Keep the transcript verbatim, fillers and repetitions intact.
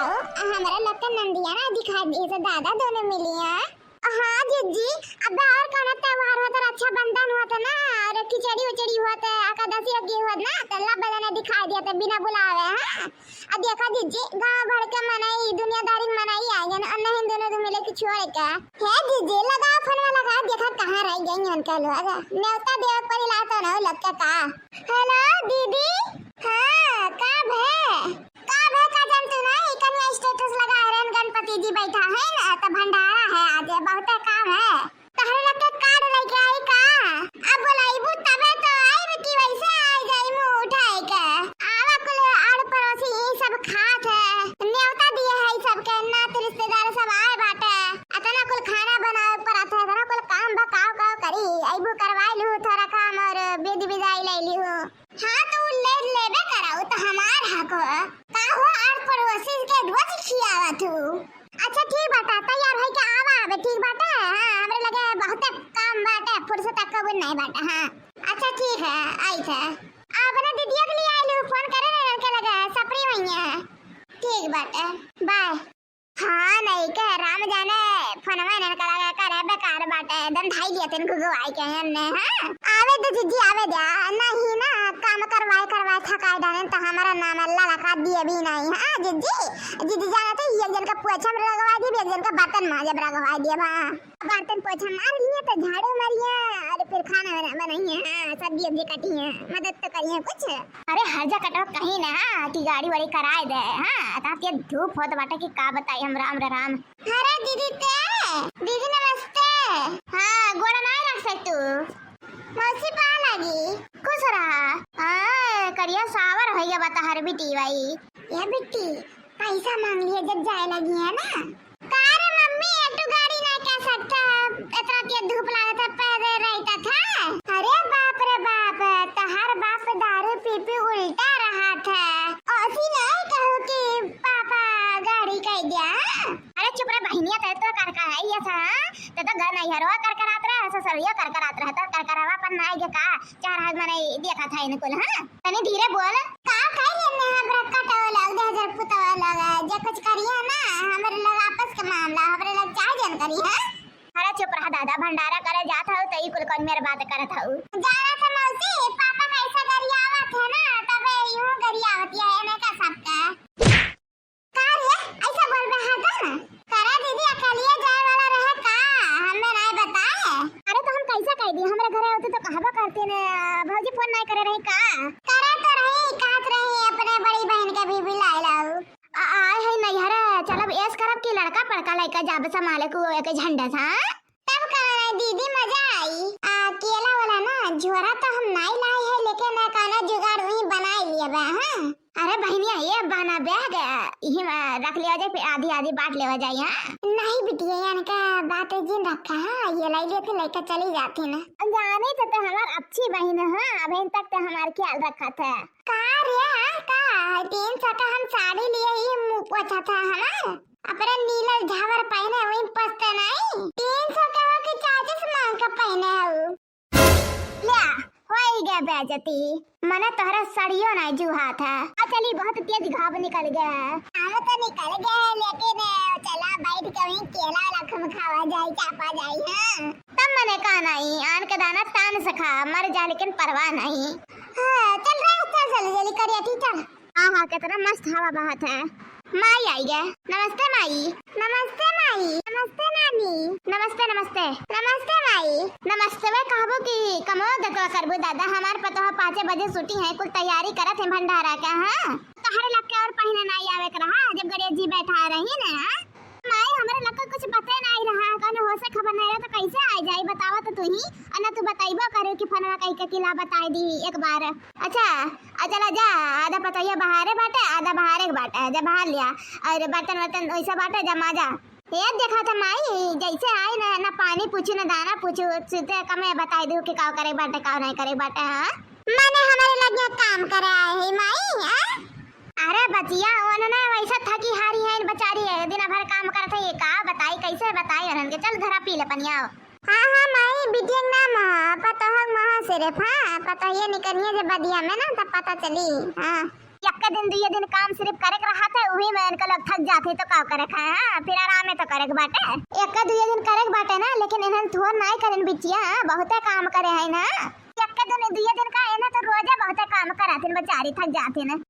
हमरा लोग के नंदिया ना दिखाई दिए तो दादा दोनों मिलिया। हाँ जिज्जी, अब और कौन त्योहार होता, रक्षाबंधन होता ना, और खिचड़ी उचड़ी होता, एकादशी अग्गी होता ना, तो लब बजाना दिखाई दिया तो बिना बुलावे, हाँ। अब देखा जिज्जी, गांव भर के मनई, दुनियादारी के मनई आ गए ना, और नहीं दोनों तो मिले कि छोड़ के। हे जिज्जी, लगाओ फोन वाला का, देखा कहाँ रह गई उनका लोग, न्योता देवे के पड़ी ला तो ना लगता का। हेलो दीदी। हाँ, का भे? का भे, का जानतू ना, ई कनिया status लगाए रहन, गणपति जी बैठा है ना, त भंडारा है आज, बहुते काम है। तहरे लोग के card लेके आई का? अब बोलाइबू तबे तो आइब कि वैसे आ जाई मुंह उठाए के। आवा कुल आड़ पड़ोसी ई सब खात है, न्योता दिए है ई सबके, नात रिश्तेदार सब आए बाटे। अतना कुल खाना बनावे पड़त है, अतना कुल काम बा, काव काव करी, अइबू करवाई लू थोड़ा काम और विधि विधाई ले लू। हाँ, तो उ ले लेबे करा, उ तो हमार हक हो। का हो, आर पड़ोसी के रोज खियावा तू। अच्छा ठीक बाटा, तैयार होई के आवा अबे, ठीक बाटा। हाँ, हमरे लगे बहुते काम बाटे, फुर्सत कबो नहीं बाटे। हाँ, अच्छा ठीक है, आई थे। अपने दीदिया के लिए आई लू, फोन करे ना के लगे, सपरी वही है। ठीक बाटे, बाय। हाँ, नहीं के राम जाने, फोनवा इन्हन का लगा करे बेकार बाटे, एकदम धाई लिया तेन गुगु आई के एन्ने, हाँ? आवे दे जिज्जी, आवे दे, नहीं ना, काम करवाए, करवाए थकाए डाले, तो हमारा नाम अल्लाह लगा दिए भी नहीं, हाँ, जिज्जी? जिज्जी जाना तो एक जन का पोछा में लगवा दिए, एक जन का बर्तन माजे में लगवा दिए, हाँ। बर्तन पोछा मार लिए तो झाड़ू मारिए, और फिर खाना बना-, बनाइए, हाँ, सब्जी उब्जी काटिए, मदद तो करिए कुछ। अरे हर जा कटवा कहीं ना कि गाड़ी वाड़ी कराए दे, हाँ, तात ये धूप होत बाटे कि का बताई हम, राम रे राम। अरे दीदी ते, दीदी नमस्ते। हाँ, गोड़ा नाय रख सकतू। मौसी पा लगी, खुश रहा। हाँ, करिया सावर होइगा बा तहर बिटिया। ये बिट्टी, पैसा मांग लिए जब जाए लगी है ना। का रे मम्मी, एक ठो गाड़ी ना कह सकता, इतना तेज धूप लागत है, पैदल रहता था। अरे बाप रे बाप, तहार बाप दारू पी पी उल्टा रहा था। ऐसी नहीं कहू कि पापा गाड़ी कह दिया। अरे चुप रे बहिनिया, तेरे तो कर का है ये था, ते तो घर नहीं हरवा कर करात रहे, ससुरिया कर करात रहे, तो कर करावा पर ना आएगा का? चार हाथ मने देखा था इनको, हाँ? तनी धीरे बोल। का कही एन्ने हमरा कटवा लग, दे हजार पुतवा लग, जे कुछ करिए ना, हमरे लग आपस के मामला, हमरे लग चार जन करी, हाँ? अरे चुप रहा दादा, भंडारा करे जात हऊ त ई कुल कौन मेर बात करत हऊ? जाना था मौसी, पापा कैसा गरियावत है ना, तबे यूं गरियावत है, एने का सबका। का रे, ऐसा बोल रहा था ना? करा दीदी, अकेलिए जाए वाला रहे का? हमें नहीं बताए। अरे तो हम कैसे कह दी? हमरे घरे होती तो कहबो करती ने, भौजी फोन नहीं करे रही का? करे तो रही, कहत रही अपने बड़ी बहन के भी बुलाए लाऊ। आ, आए है नैहरे, चलब ऐस करब कि लड़का पड़का लइका जाब संभाले को एक झंडा था। तब का दीदी मजा आई। आ, केला वाला ना झोरा तो हम नाई लाई है, लेकिन ना कौनो जुगाड़ वहीं बनाई लिया बा, हाँ। अरे बहिनिया, ये बहाना ब्याह गया, यही में रख लिया जाए, फिर आधी आधी बांट लेवा जाए, हाँ। नहीं बिटिया, इनका बात जिन रखा, हाँ, ये लाई लेके लेके चली जाती ना। जाने तो, तो हमार अच्छी बहन है, हाँ, अभी तक तो हमार ख्याल रखा था। का रे, हाँ, का? तीन सौ का हम साड़ी लिए ही मुँह पोछा था हमार। अपने नीलल झावर पहने हुई पछते नहीं। तीन सौ के हो कि चालीस मांग के पहने हो। ल्या, होई गया बेइज्जती। मने तोहरा सड़ियो नहीं जुहा था। आ चली, बहुत तेज घाम निकल गया है। घाम तो निकल गया है, लेकिन चला बैठ के वहीं केला वाला खम खावा जाए, चापा जाए, हाँ। तब मने का नहीं, आन के दाना तान से खा, मर जा लेकिन परवाह नहीं। हाँ, चल रे, चल जल्दी जल्दी करिया, ठीक चल। हाँ, हाँ, कितना मस्त हवा बहत है। माई आई गए। नमस्ते माई। नमस्ते माई। नमस्ते नानी। नमस्ते, नमस्ते। नमस्ते माई। नमस्ते वे कहबो कि कमो दतवा करबो दादा, हमार पतोह पाँचे बजे छुट्टी है, कुल तैयारी करत है भंडारा का, हाँ। तहरे लग के और पहिने नाई आवे के रहा, जब गणेश जी बैठा रही ना, हाँ? माई, हमरा लग के कुछ पते नाई रहा, कौनो होश खबर नाई रहा, तो कैसे आ जाई, बतावा तो तू ही। आ ना तू बताइबो करे कि फोनवा कई के किला बताई दी एक बार। अच्छा, आ चला जा, आधा पतोहिया बहारे बाटे, आधा बहारे के बाटे, जा बहार लिया, और बर्तन वर्तन वैसा बाटे, जा माजा। ये देखा था माई, जैसे आई ना, ना पानी पूछू, ना दाना पूछू, सीधे कमे बताई दू कि का करे बाटे, का नहीं करे बाटे, हाँ? माने हमारे लगे काम करे आए है माई, हाँ? अरे बचिया, उन्होंने वैसा थकी हारी है, बेचारी है, दिन भर काम करत है, ये का बताई, कैसे बताई उन्होंने के? चल घरा पी ले पनिया। हाँ, हाँ, माई, बिटिया के नाम ह, पतोह के महा सिर्फ, हाँ, पतोहिया निकलिए जे बदिया में ना, तब पता चली, हाँ। एक्के दिन दुइये दिन काम सिर्फ करे के रहत है, उही में इनका लोग थक जात है, तो का करे खाए, हाँ, फिर आरामे तो करे के बाटे। एक्के दुइये दिन करे के बाटे ना, लेकिन इन्हन थोर नाई करेन बिटिया, हाँ, बहुते काम करे है ना। एक्के दिन दुइये दिन का, इन्हन तो रोजे बहुते काम करातिन, बेचारी थक जातिन।